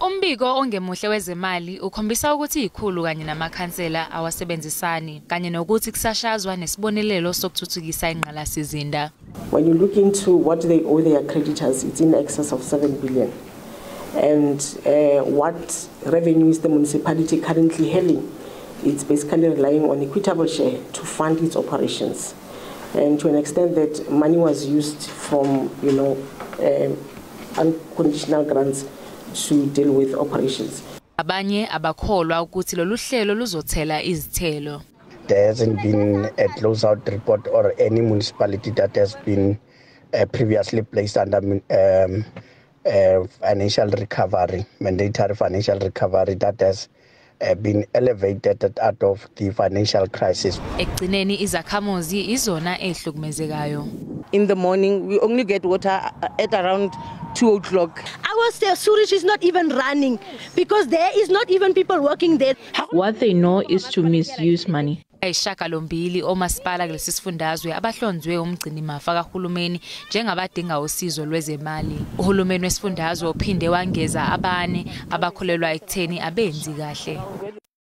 Umbiko ongemuhle wezemali ukhombisa ukuthi ikhulu kanye namakhansela awasebenzisani kanye nokuthi kusashazwa nesibonelelo sokuthuthukisa ingqalasizinda. When you look into what they owe their creditors, it's in excess of 7 billion. And what revenue is the municipality currently having? It's basically relying on equitable share to fund its operations. And to an extent that money was used from unconditional grants to deal with operations. Abanye abakholwa ukuthi lolu hlelo luzothela izithelo. There hasn't been a closeout report or any municipality that has been previously placed under financial recovery, mandatory financial recovery that has been elevated out of the financial crisis. Ekugcineni izakhamuzi izona ezihlukumezekayo. In the morning, we only get water at around 2 o'clock. Our sewage is not even running because there is not even people working there. What they know is to misuse money. Ayishagalombili omasipala kulesi sifundazwe abahlonzwe umgcinimafa kahulumeni njengabadinga usizo lwezemali. Uhulumeni wesifundazwe uphinde wangeza abane abakholelwa ekutheni abenzi kahle.